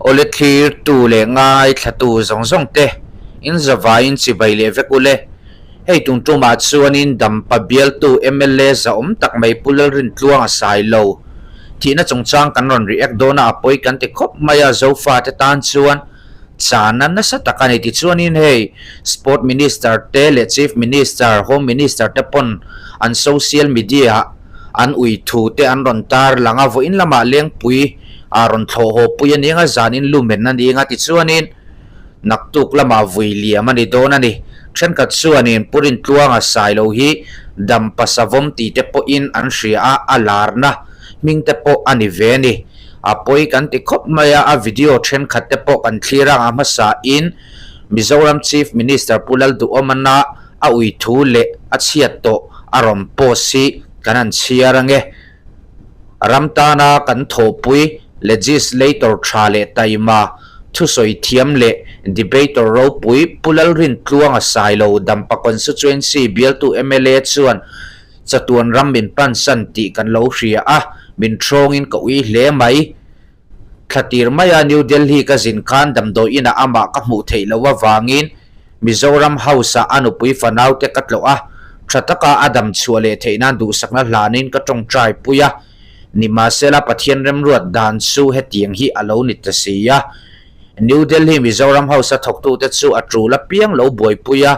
Awle thlirtu leh ngaithlatu zawng zawng te in zavaiin chibai leh vek ule. Hei tung tumah chuanin Dampa bialtu mla zahawm tak mai Pu Lalrintluanga Sailo thihna chungchang kan rawn react dawn a, a pawi kan ti khawp mai a, Zofate tan chuan chana nasa tak a ni. Tichuanin hei Sport Minister te leh Chief Minister, Home Minister te pawn an social media ah an ui thu te an rawn tar lang a, vawiin lamah Lengpui ah rawn thlawh haw pui a ni ang a, zanin lumen a ni ang a, tichuanin naktuk lamah vui liam a ni dawn a ni. Thenkhat chuanin Pu Rintluanga Sailo hi Dampa Savawm tih te pawhin an hria a, a larna hming te pawh a ni ve a ni. A pawi kan ti khawp mai a, a video thenkhat te pawh kan thlir ang a hmasa in Mizoram Chief Minister Pu Lalduhawmana a ui thu leh a chhiat tawh a rawn post hi kan han chhiar ange. Ram tana kan thawhpui legislator tha leh taima, thusawi thiam leh debater ropui Pu Lalrintluanga Sailo Dampa Constituency bialtu mla chuan chatuan ram min pansan tih kan lo hria a, min thawngin ka ui hle mai. Thla tir maia New Delhi ka zin khan damdawi inah amah ka hmuh theih loh avangin Mizoram House-ah a nupui fanaute ka tlawh a, tha taka a dam chhuah leh theih nan duhsakna hlanin ka tawngtai pui a. Nimahsela Pathian remruat dan chu hetiang hi a lo ni ta si a. New Delhi Mizoram House-a thawktute chu a tul apiang lo buaipui a,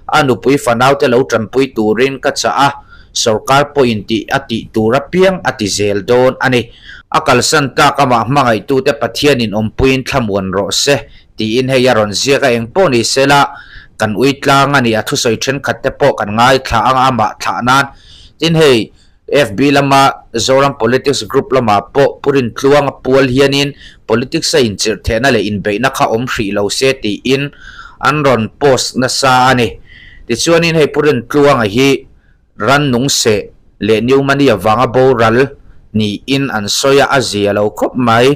a nupui fanaute lo tanpui turin ka chah a, sorkar pawhin tih a tih tur apiang a ti zel dawn a ni. A kalsan tak amah hmangaihtute Pathianin awmpuiin thlamuan rawh se tiin hei a rawn ziak a, engpawh ni sela kan ui tlang a ni, a thusawi thenkhat te pawh kan ngaithla ang a amah thlah nan. Tin hei FB lama Zoram Politics Group lamah pawh Pu Rintluanga pual hianin politics a inchirh thehna leh inbeihna kha awm hrih lo se tiin an rawn post nasa a ni. Tichuanin hei Pu Rintluanga hi Rannung seh leh pneumonia vanga boral niin an sawi a, a zia lo khawp mai.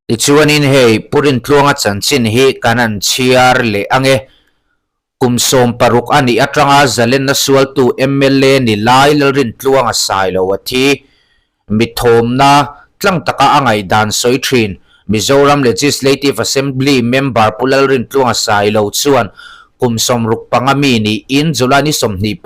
Tichuanin hei Pu Rintluanga chanchin hi kan han chhiar leh ang e. Kum 16 a nih atanga zalenna sualtu mla ni lai Lalrintluanga Sailo a thi. Mithawmna tlang taka a ngaihdan sawi thin Mizoram Legislative Assembly member Pu Lalrintluanga Sailo chuan kum 65 mi niin July ni 21,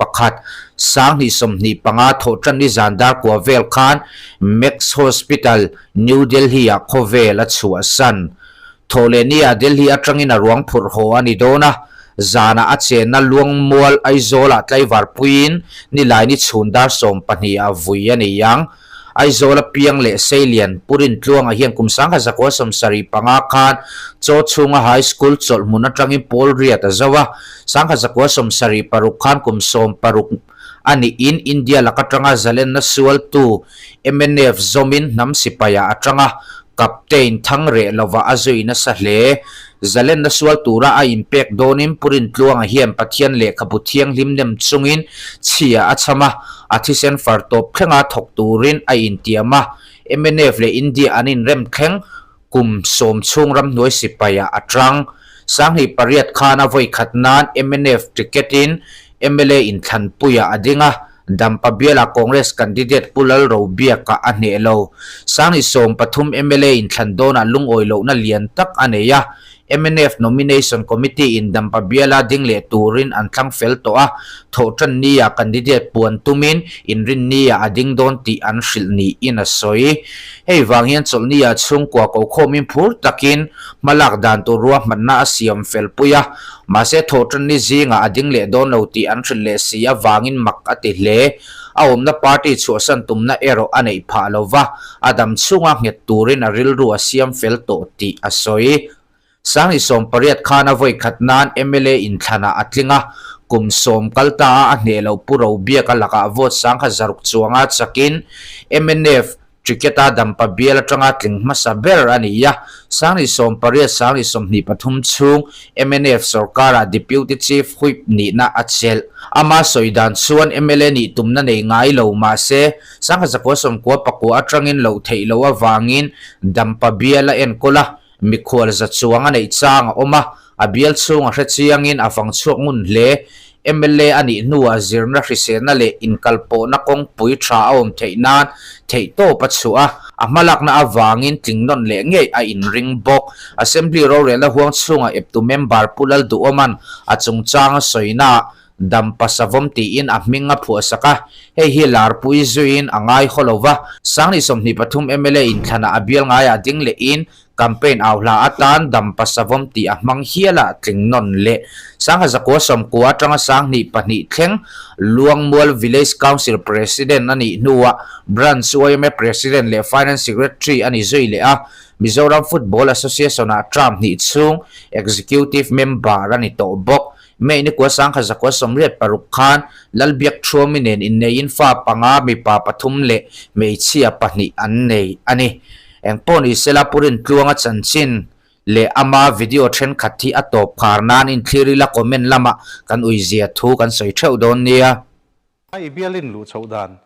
2025 thawhtan ni zan dar kua vel khan Max Hospital, New Delhi-ah khawvel a chhuahsan. Thawhlehnia Delhi atangin a ruang phurh haw a ni dawn a, zanah a chenna Luangmual Aizawlah tlaivar puiin Nilaini chhun dar 12 ah vui a ni ang. Aizawl a piang leh Seilian Pu Rintluanga hian kum 1975 khan Chaw chhunga High School chawlh hmun atangin pawl riat a zo a, 1976 khan kum 16 a niin India lak atanga zalenna sualtu mnf zawmin hnam sipaiah a tang a, Captain thang reh lova a zui nasa hle. Zalenna sual tura a inpek dawnin Pu Rintluanga hian Pathian lehkhabu thianghlim nem chungin chhia a chham a, a thisen far tawp thlenga thawk turin a intiam a. Mnf leh India an inrem thleng kum 10 chhung ramhnuai sipaiah a tang. 2008 khan a vawi khat nan mnf ticket-in mla inthlanpuiah a ding a. Dampa biala Congress candidate Pu Lalrobiaka a hneh lo. 2013 mla inthlan dawnah lungawi lohna lian tak a nei a, mnf Nomination Committee in Dampa biala ding leh turin an thlang fel tawh a, thawhtan nia candidate puan tumin inrinnia a ding dawn tih an hrilh niin a sawi. Hei vang hian chawlhnia chhungkua kokhawmin phur takin hmalak dan tur ruahmanna a siam fel pui a, Mahse thawhtanni zingah a ding leh dawn lo tih an hrilh leh si avangin mak a ti hle. A awmna party chhuahsan tumna erawh a neih phah lo va, a dam chhunga nghet turin a rilru a siam fel tawh tih a sawi. 2018 khan a vawi khat nan mla inthlanah a tling a, kum 10 kal ta a a hneh loh Pu Robiaka lakah vote 1600 chuanga chakin mnf Ticket-a Dampa bial atanga tling hmasa ber a ni a, 2018, 2023 chhung mnf sorkara Deputy Chief Whip nihna a chelh. Ama sawi dan chuan mla nih tumna nei ngai lo mahse, 1999 atangin loh theih loh avangin Dampa bial a enkawl a, mikhual za chuang a neih chang a awm a, a bial chhung a hre chiangin a vang chhuak ngun hle. Mla a nih hnuah zirna hriselna leh inkalpawhna kawngpui tha a awm theih nan theihtawp a chhuah a. A hmalakna avangin tling nawn leh ngei a inring bawk. Assembly rorelna huang chhungah eptu member Pu Lalduhawma'n a chungchang a sawinaah Dampa Savawm tiin a hming a phuahsak a, hei hi larpui zuiin a ngai haw lo va. Sangni 23 mla inthlanah a bial ngaiah ding lehin campaign au hla atan Dampa Savawm tih a hmang hial a tling nawn leh. Sangha zakua sawmkua atanga Sanghnih pahnih thleng Luangmual Village Council President a nih hnuah Branch yma President leh Finance Secretary a ni zui leh a, Mizoram Football Association-ah term hnih chhung Executive Member a ni tawh bawk. May nikua sangkhat zakua 86 khan Lalbiak Thuami nen inneiin fa panga mipa pathum leh hmeichhia pahnih an nei a ni. Engpawh ni sela Pu Rintluanga chanchin leh ama video thenkhat hi a tawp khar nan inthlir ila comment lamah kan uizia thu kan sawi theuh dawn nia. I bialin luh chhoh dan,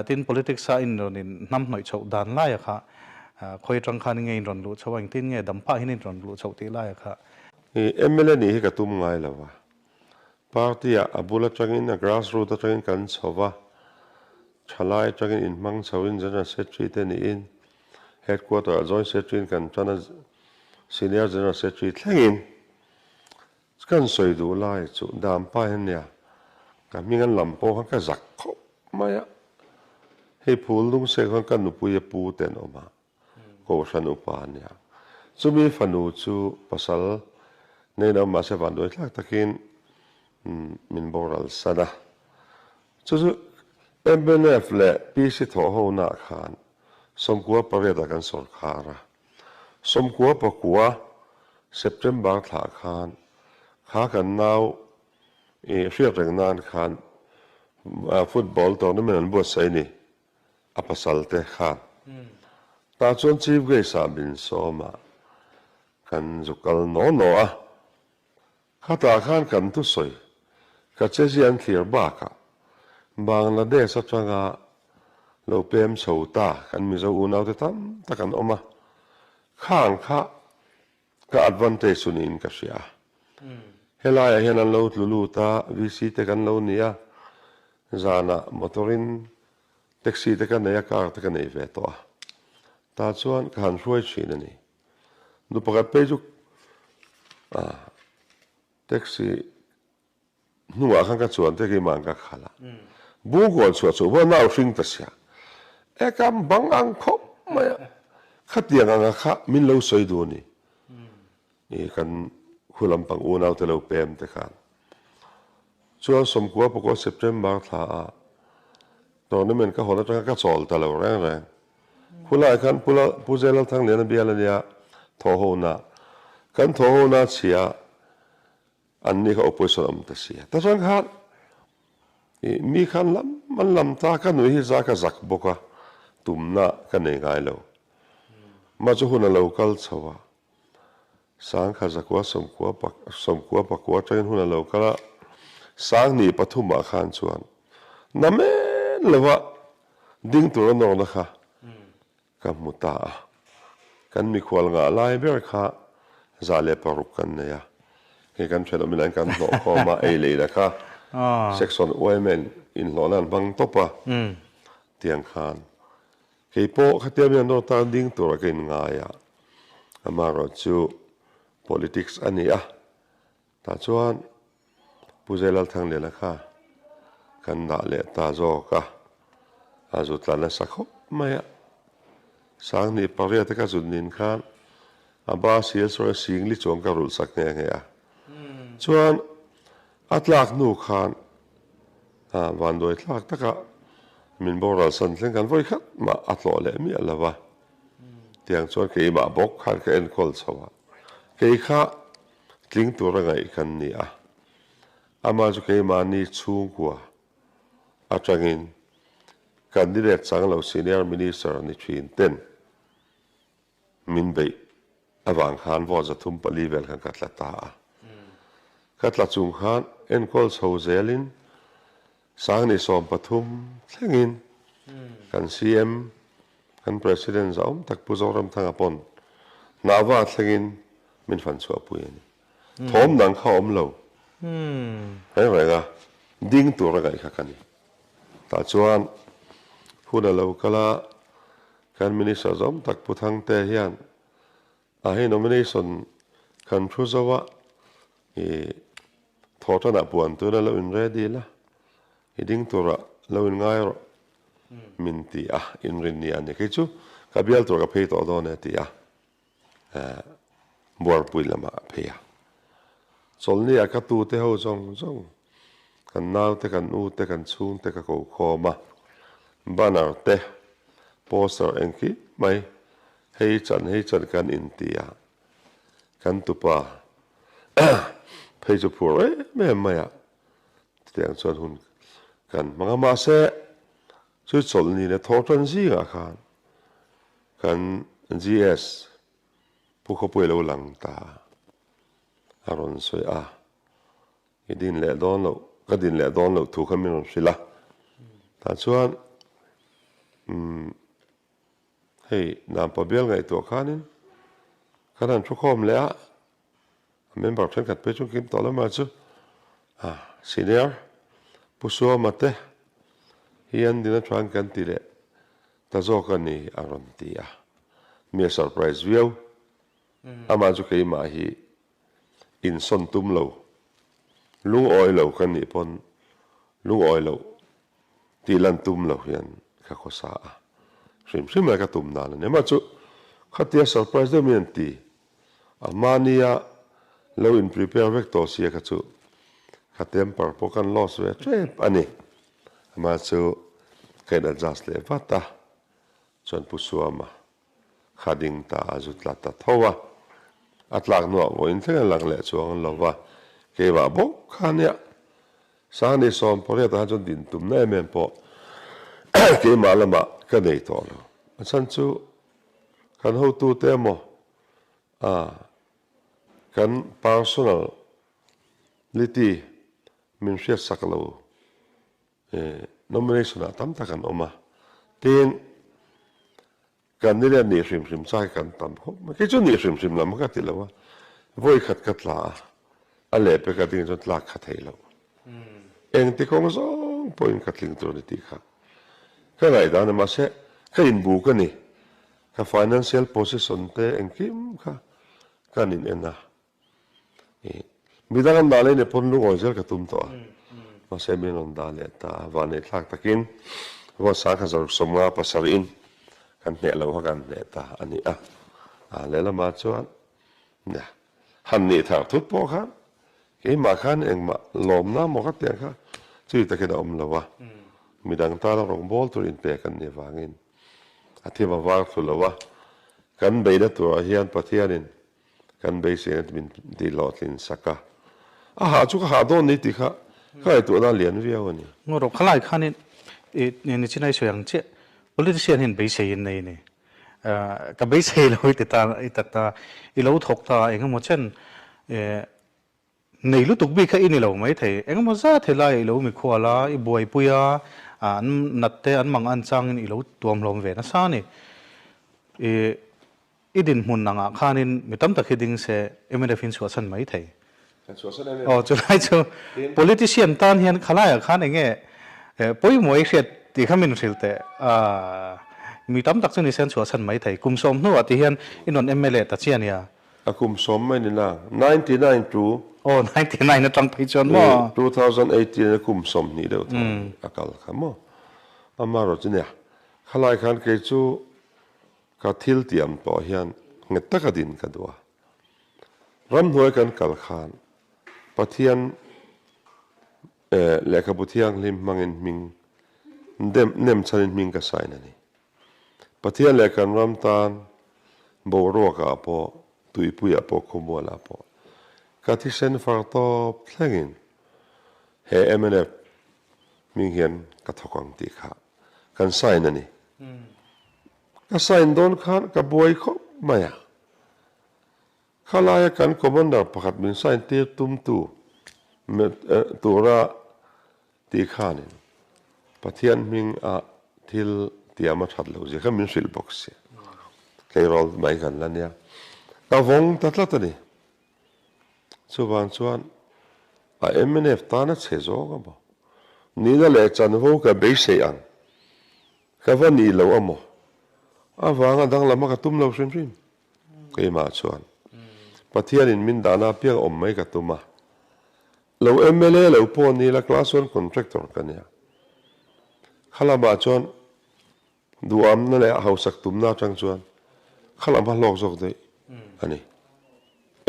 tin politics a in rawn in hnam hnawih chhoh dan laia kha khawi atang khan nge in rawn luh chhoh a, engtin nge dam phah hian in rawn luh chhoh tih laia kha. Mla nih hi ka tum ngai lo a, party ah a bul atangin a grass root atangin kan chho va, thalai atangin inhmang chhoin General Secretary te niin Headquarter ah Joint Secretary in kan tan a, Senior General Secretary thlengin Kan sawi duh lai chu Dampa hian nia, ka hming an lam pawh khan ka zak khawp mai a. Hei phul dung sek khan ka nupui a pu te an awm a, Kohhran upa a nia. Chumi fanu chu pasal nei lo mahse vanduai thlak takin min boral san a. Chu chu mnf leh PC thawh ho-naah khan 98 ah kan sawrkhar a. 99 September thlah khan kha kan nau i hriat reng nan khan football tournament an buatsaih a ni, a pasal te khan. Tah chuan Chief Guest ah min sawm a, kan zu kal naw naw a. Khatah khan kan thusawi ka chezia an thlir bakah Bangladesh atanga lo pem chho ta kan Mizo unaute tam tak an awm a, khang kha ka advantage chu niin ka hria a. Helaiah hian an lo tlu lut a, VC te kan lo ni a, zanah motor in taxi te ka nei a, car te ka nei ve tawh a, tah chuan ka han hruai thin a ni. Nu pakhat phei chu taxi hnungah khan ka chuan te keimah ka khalh a, Bungkawn chhuah chu va nau hring ta sia, e ka bang ang khawp mai a, khatiang anga kha min lo sawi duh a ni, i kan khu lampang unau te lo pem te khan. Chuan 99 September thla ah tournament ka hawn atanga ka chawl ta lo reng reng. Khulaiah khan Pu Lal, Pu Zai Lalthangliana bial a nia, thawhhona. Kan thawhhona chhia an ni kha opposition awm ta sia. Ta chuan khan i mi khan lam an lam ta, ka nui hi za ka zak bawk a, tumna ka nei ngai lo. Mah chu hun a lo kal chho a, Sangkha zakua sawmkua pak 99 atangin hun a lo kal a, 2003 ah khan chuan namen lova ding tur a nawrna kha ka hmu ta a. Kan mikhual ngah lai ber kha 106 kan nei a, hei kan thenawmin an kan hnawh khawm a, ei leh ina kha section yma in inhlawhna an hmang tawp a, tiang khan Kei pawh khatia mi an rawn tan ding tura ka inngai a, amaherawhchu politics a ni a, tah chuan Pu Zailalthangliana kha kan dah leh ta zawk a, a zut tla nasa khawp mai a. 2008 a ka zut nin khan a ba sial sawi a singli chuang ka rulh sak nghe nghe a, chuan a tlak hnu khan A vanduai thlak taka min boral san thleng khan vawi khat mah a tlawh leh miah lo va, tiang chuan keimah bawk khan ka enkawl chho a, kei kha tling tura ngaih kan ni a, amah chu keimahni chhungkua atangin candidate chang lo senior minister ni thin ten Min beih avang khan vote 304 vel khan ka tla ta a. Ka tla chung khan enkawl chho zelin 2013 thlengin kan CM, kan President zahawm tak Pu Zoramthanga pawn hnahva thlengin min fan chhuahpui a ni. Thawm dang kha awm lo reng reng a, ding tur a ngaih kha ka ni. Tah chuan hun a lo kal a. Kan Minister zawm tak Pu Thangte hian a hei nomination kan thu zo a, i thawhtanah puan tuna lo in ready la, i ding turah lo in ngai rawh min ti a, inrin ni a ni. Kei chu ka bial tur ka phei tawh dawn e ti a, Buarpui lamah a phei a. Chawlhni ah ka tute ho zawng zawng, kan naute, kan ute, kan chhungte ka ko khawm a, banner te, poster engkim mai hei chan hei chan kan inti a, kan tupa phei chu phur em em mai a, chutiang chuan hun kan hmang a, mahse chu chawlhni leh thawhtan zingah khan kan GS Pu Khawpui lo lang ta a rawn sawi a, i din leh dawn loh, ka din leh dawn loh thu kha min rawn hrilh a, tah chuan umm hei Nampa bial ngaihtuah khanin kan han thukhawm leh a, a member thenkhat phei chu kim tawh lo mai chu a senior Pu Suama te hi an din atang kan ti leh ta zawk a ni a rawn ti a, mi a surprise viau. Amah chu keimah hi insawn tum lo, lungawi lo ka nih pawn lungawi loh tih lan tum lo hian ka khawsa a, hrim hrim lai ka tum dan a ni. Amah chu khatia surprise deuh min an ti, a mahnia lo in prepare vek tawh sia kha chu ka temper pawh kan lost ve tep a ni. Amah chu ka in adjust leh vat a, chuan Pu Suama Kha ding ta a zu tla ta tho a, a tlak hnuah vawiin thleng a lang leh chuang lo va, keimah bawk kha nia. Sangni 18 ah chuan din tumna em em pawh keimah lamah ka nei tawh lo. A chhan chu kan hotute emaw a kan personal lity min hriatsak lo Nomination ah tam tak an awm a, tin candidate nih hrim hrim chai kan tam khawp mai. Kei chu nih hrim hrim lam ka ti lo a, vawi khat ka tla a, a lehpek a ding chuan tlak kha thei lo. Engti kawng zawng pawhin ka tling tur a ni tih kha ka ngaihdan a, mahse ka inbuk a ni. Ka financial position te engkim kha kan in en a. Midang an dah leh nih pawn lungawi zel ka tum tawh a, mahse min rawn dah leh ta a, vanneih thlak takin vote 1157 in kan hneh lo kha kan hneh ta a ni a, a lehlamah chuan nia han nih thar thut pawh khan keimah khan engmah lawmna maw ka tiang kha chui takin a awm lo a, midang tana rawngbâwl tur inpek an nih vangin a thim a vang thlu lo a, kan beihna turah hian Pathianin Kan beiseina min tih hlawhtlin sak a, a hah chu ka hah dawn ni tih kha ka ngaihtuahna a lian viau a ni. Ngaw rawh, khalai khanin i nichin a i sawi ang chiah, politician hian beisei in nei a ni. Ka beisei lo i ti ta, i ta ta, i lo thawk ta eng emaw chen Nei lutuk bik kha i ni lo maithei. Engemaw zat helaiah i lo mikhual a, i buaipui a, an nat te an mang an changin i lo tuamhlawm ve nasa a ni. I i dinhmun angah khanin mi tam tak hi ding se mnf in chhuahchhan maithei. Kan chhuahchhan em em. Aw chulai chu politician tan hian khalaiah khan enge pawimawh i hriat tih kha min hrilh teh. Mi tam tak chu ni se an chhuahchhan maithei. Kum 10 hnuah ti hian i rawn mla ta chiah nia. A kum 10 mai ni na, 99 to. Aw, 99 atang phei chuan maw? 2018 a kum 20 deuh tawh a kal kha maw? Amaherawhchu nia, khalai khan kei chu ka thil tiam tawh hian nghet taka din ka duh a. Ramhnuai kan kal khan Pathian lehkhabu thianghlim hmangin hming nem chhanin hming ka sign a ni. Pathian leh kan ram tan boruakah pawh, tuipuiah pawh, khawmualah pawh ka thisen far tawp thlengin he mnf hming hian ka thawk ang tih kha kan sign a ni. Ka sign dawn khan ka buai khawp mai a. Khalaia kan commander pakhat min sign tir tumtu tura Ti khanin Pathian hming a thil tiam a that loh zia kha min hrilh bawk si. Tleirawl mai kan la nia. Ka vawng ta tlat a ni. Chuvang chuan a mnf tan a chhe zawng a maw? Nihna leh chanvo ka beisei ang. Ka va nih loh a maw? Avanga danglam a ka tum lo hrim hrim. Keimah chuan Pathianin min dahna apiang awm mai ka tum a. Lo mla lo pawh ni la class one contractor ka nia. Khalamah chuan duhamna leh hausak tumna atang chuan khalam kha hlawk zawk daih a ni.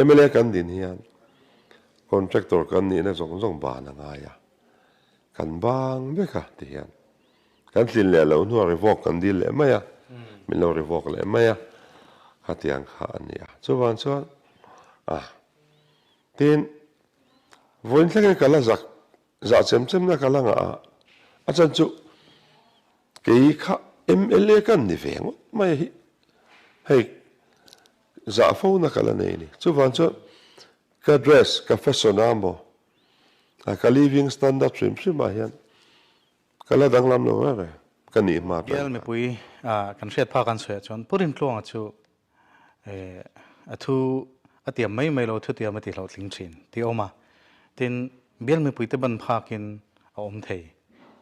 Mla kan din hian contractor kan nihna zawng zawng ban a ngai a, kan bang vek a ti hian Kan tlin leh loh hnuah revoke kan dil leh mai a, min lo revoke leh mai a, khatiang kha a ni a. Chuvang chuan a tin vawiin thlengin ka la zak zah chem chemna ka la ngah a, a chan chu kei kha mla kan ni ve ngawt mai hi hei zah fo na ka la nei a ni. Chuvang chuan ka dress ka fashion a maw ka living standard hrim hrim ah hian Ka la danglam lo reng reng, ka nih hma tan Bial mipui kan hriat phak an sawiah chuan Pu Rintluanga chu a thu a tiam mai mai lo, thu tiam a ti hlawhtling thin tih a awm a. Tin, bial mipuite ban phakin a awm thei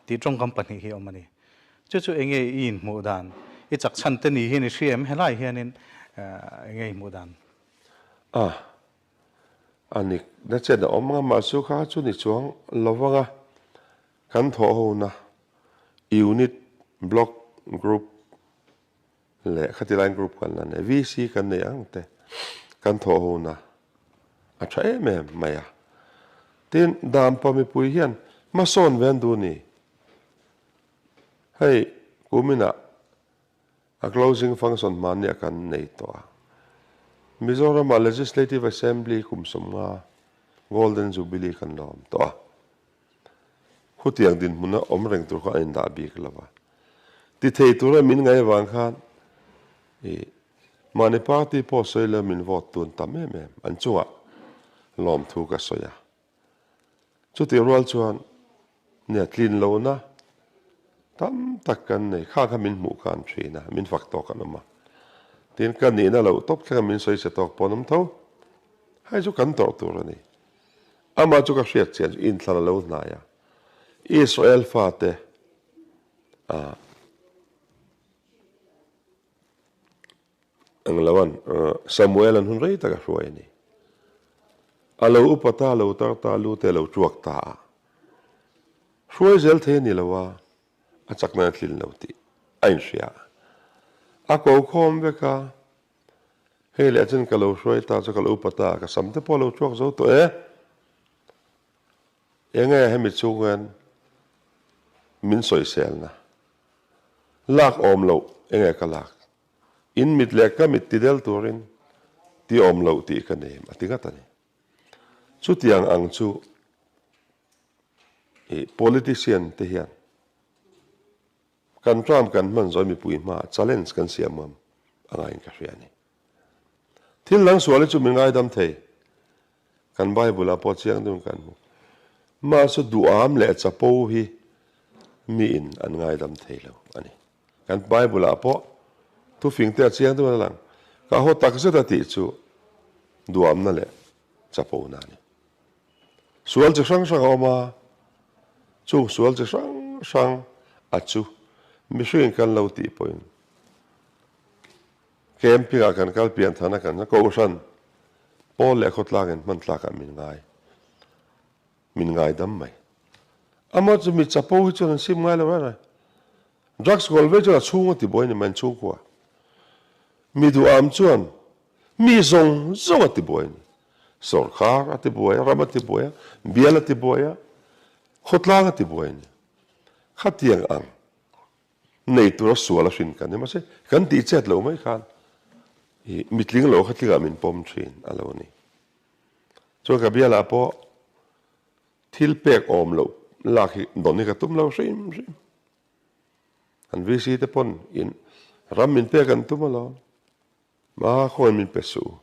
tih tawngkam pahnih hi a awm a ni. Chu chu enge i inhmuh dan? I chak chhan te ni hian i hria em? Helai hianin enge i hmuh dan? A, a nik na chen a awm ang a, mahse kha chu ni chuang lo vang a. Kan thawhhona Unit, Block, Group leh khatilain Group kan la nei, VC kan nei ang te kan thawhhona a tha em em mai a. Tin, Dampa mipui hian hmasawn ve an duh ni. Hei kuminah a closing function hmania kan nei tawh a. Mizoramah Legislative Assembly kum 50 Golden Jubilee kan la awm tawh a. Khutiang dinhmuna awm reng tur kha an indah bik lo va. Ti thei tura min ngaih avang khan i mahni party pawh sawi lo min vote tun tam em em an chungah lawmthu ka sawi a. Chutih rual chuan nia tlin lohna tam tak kan nei kha kha min hmuh khan thin a, min fak tawk an awm a. Tin ka nihna loh tawp thlenga min sawi che tawk pawh an awm tho. Hei chu kan tawrh tur a ni. Amah chu ka hriat chian chu inthlan a lo hnai a, Israel fate ah ang lo an Samuel an hun rei tak a hruai a ni. A lo upa ta, a lo tar ta, a lu te a lo tuak ta a, hruai zel thei a ni lo a, a chakna a tlin lo tih a inhria a. A ko khawm vek a, Hei leh chuan ka lo hruai ta chu ka lo upa ta, ka sam te pawh a lo chhuak zo tawh e. Enge hemi chhung hian min sawiselna lak awm loh enge ka lak? In mit leh ka mit ti del turin ti awm loh tih ka nei a ti ngat a ni. Chutiang ang chu i politician te hian Kan term kan hman zawi mipui hmaah challenge kan siam ngam a ngaiin ka hria a ni. Thil dang sual hi chu min ngaidam thei. Kan Bible ah pawh chiang deuhin kan hmu. Mahse duham leh chapo hi miin an ngaidam thei lo a ni. Kan Bible ah pawh thufing te a chiang deuhin a lang. Ka haw tak zet a tih chu duhamna leh chapona a ni. Sual chi hrang hrang a awm a, chung sual chi hrang hrang a chu mihringin kan lo tih pawhin camping ah kan kal pian than a kan kohhran pawl leh khawtlangin hman tlakah min ngai min ngai dam mai. Amah chu mi chapo hi chuan an sim ngai lo reng reng. Drugs kawl ve chuan a chhung a ti buai ni mai an chhungkua. Mi duham chuan Mi zawng zawng a ti buai a ni. Sawrkar a ti buai a, ram a ti buai a, bial a ti buai a, khawtlang a ti buai a ni. Khatiang ang nei tura sual a hrin kan ni. Mahse, kan tih chet lo mai khan i mitling lo kha tlingah min pawm thin a lo ni. Chuan ka bialah pawh thil pek awm loh lak hi dawn hi ka tum lo hrim hrim. An VC te pawn in ram min pek an tum alawm. Hma khawi min pe suh.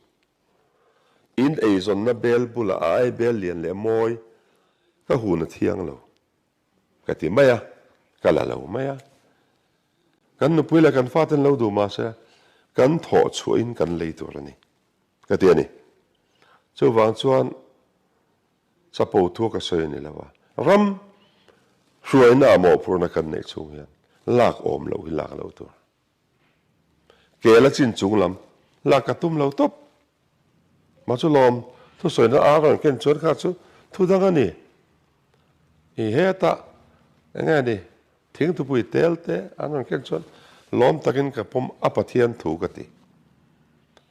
In eizawnna bel bulah a ai bel lian leh mawi ka hun a thiang lo ka ti mai a, ka la lo mai a. Kan nupui leh kan faten lo duh mahse kan thawh chhuahin kan lei tur a ni ka ti a ni. Chuvang chuan chapo thu ka sawi a ni lo a, ram hruaina ah mawhphurhna kan neih chhung hian lak awm loh hi lak lo tur. Kel a chin chung lam lak ka tum lo tawp. Mah chu lawm thusawina a rawn ken chuan kha chu thu dang a ni. I hetah eng nge ni thingthupui tel te an rawn ken chuan lawm takin ka pawm a Pathian thu ka ti.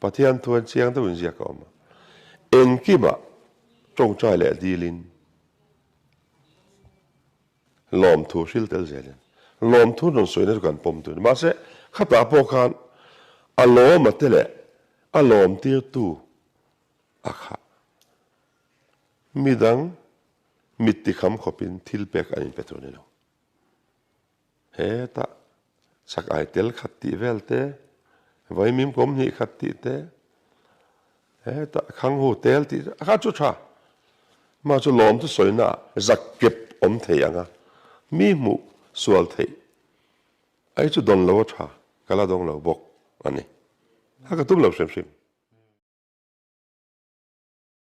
Pathian thu an chiang deuhin ziak a awm a. Engkimah tawngtai leh dilin. Lawmthu hril tel zelin lawmthu rawn sawina chu kan pawm tun. Mahse, khatah pawh khan a lawma te leh a lawmtirtu a khah. Midang mit tikham khawpin thil pek an inpe tur a ni lo. Hetah chak ai tel khat tih vel te, vaimim kawm hnih khat tih te, hetah khanghu tel tih te, a kha chu tha. Mah chu lawm chu sawina ah zak kep awm thei ang a, mi hmuh sual theih ai chu dawn lo a tha, ka la dawng lo bawk a ni. A ka tum lo hrim hrim.